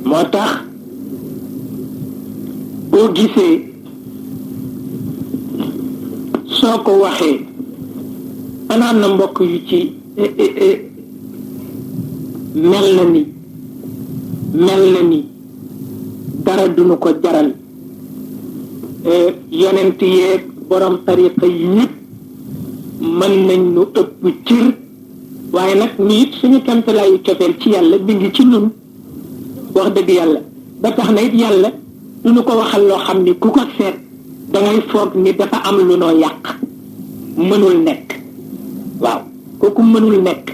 moo tax boo gisee soo ko waxee anaan na mbokk yu ci mel na ni dara duñu ko jaral yonent yeeg borom tariqa yi ñëpp mën nañ nu ëpp cër waaye nag ni it suñu kamtalaayu cofeel ci yàlla bi ngi ci nun wax dëgg yàlla ba tax na it yàlla du ñu ko waxal loo xam ni ku ko seet dangay foog ni dafa am lu noo yàq mënul nekk waaw kooku mënul nekk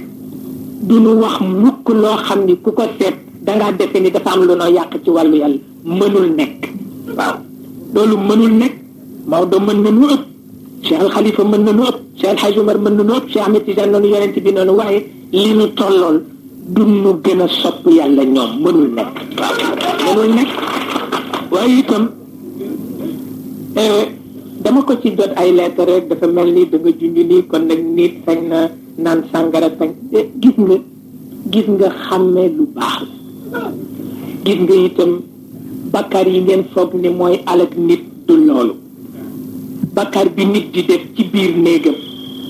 du ñu wax mukk loo xam ni ku ko seet dangaa defe ni dafa am lu noo yàq ci wàllu yàlla mënul nekk waaw loolu mënul nekk Maodo mën na nu ëpp Cheikh Al Khalifa mën na nu ëpp Cheikh El Hadj Omar mën na nu ëpp Cheikh Ahmed Tidiane noonu yonent bi noonu waaye li nu tollool du nu gën a sopp yàlla ñoom mënul nekk waaw mënul nekk waaye itam dama ko ci jot ay lettre rek dafa mel ni da nga junj nii kon nag nit sañ na naan sàngara sañ gis nga xàmmee lu baax la gis nga itam bakkaar yi ngeen foog ni mooy alak nit du loolu bakkaar bi nit di def ci biir néegam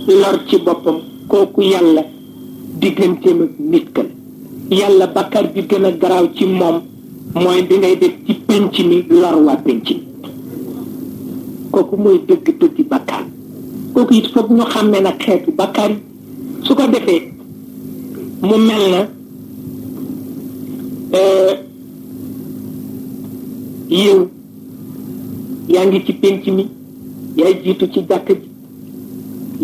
lor ci boppam kooku yàlla digganteem ak nit ka yàlla bakkaar bi gën a garaaw ci moom mooy bi ngay def ci penc mi lor waa penc mi kooku mooy dëgg bakkaar kooku it foog ñu xàmmee nag xeetu bakkaar yi su ko defee mu mel na yow yaa ngi ci penc mi yaay jiitu ci jàkk ji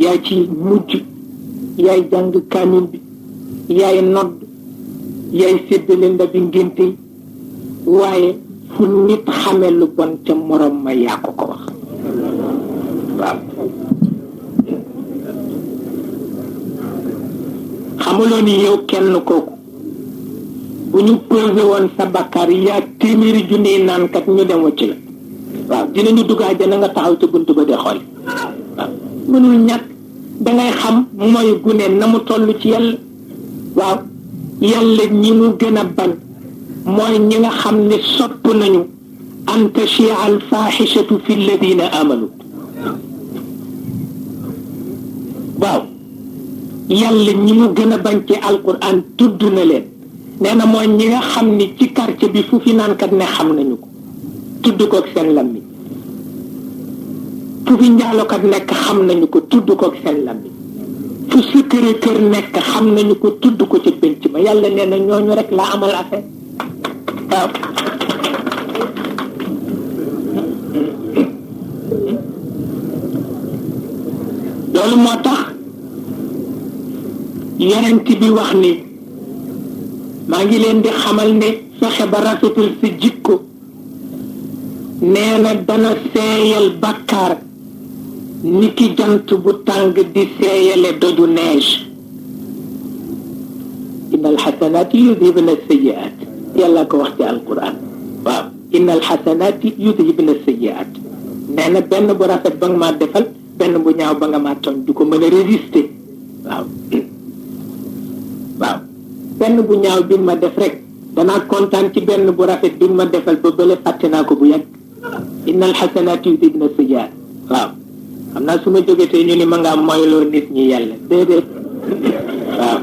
yaay ci mujj yaay jàng kaamil bi yaay nodd yaay séddale ndabi ngénte yi waaye fu nit xamee lu bon ca morom ma yaa ko ko wax waaw xamuloo ni yow kenn kooku bu ñu posé woon sa bakkaar yaa téeméeri junni naankat ñu dem wacc la waaw dinañu dugg àjjana nga taxaw ca bunt ba di xool waaw mënul ñàkk dangay xam mooy gune na mu toll ci yàlla waaw yàlla ñi mu gën a bañ mooy ñi nga xam ne sopp nañu an tashia al faaxishatu fi alladina amanu waaw yàlla ñi mu gën a bañ ci alquran tudd na leen nee na mooy ñi nga xam ni ci quartier bi fu fi naankat ne xam nañu ko tudd ko ak seen lammi fu fi njaalokat nekk xam nañu ko tudd ko ak seen lammi fu sikkëre kër nekk xam nañu ko tudd ko ci penc ma yàlla nee na ñooñu rek la amal affaire waaw loolu moo tax yonent bi wax ni maa ngi leen di xamal ne fexe ba rafetal sa jikko nee na dana seeyal bakkaar ni ki jant bu tàng di seeyale doju neige innal xasanaati yudhibna sayyi'aat yàlla ko wax ci alquran waaw innal xasanaati yudhibna sayyi'aat nee na benn bu rafet ba nga maa defal benn bu ñaaw ba nga maa tooñ du ko mën a résister waaw waaw benn bu ñaaw bi ma def rek danaa kontaan ci benn bu rafet bi ma defal ba bële fàtte naa ko bu yàgg innal xasanaati yudhibna sayyi'aat waaw xam naa su ma jógetee ñu ni ma ngaa moyloo nit ñi yàlla déedéet waaw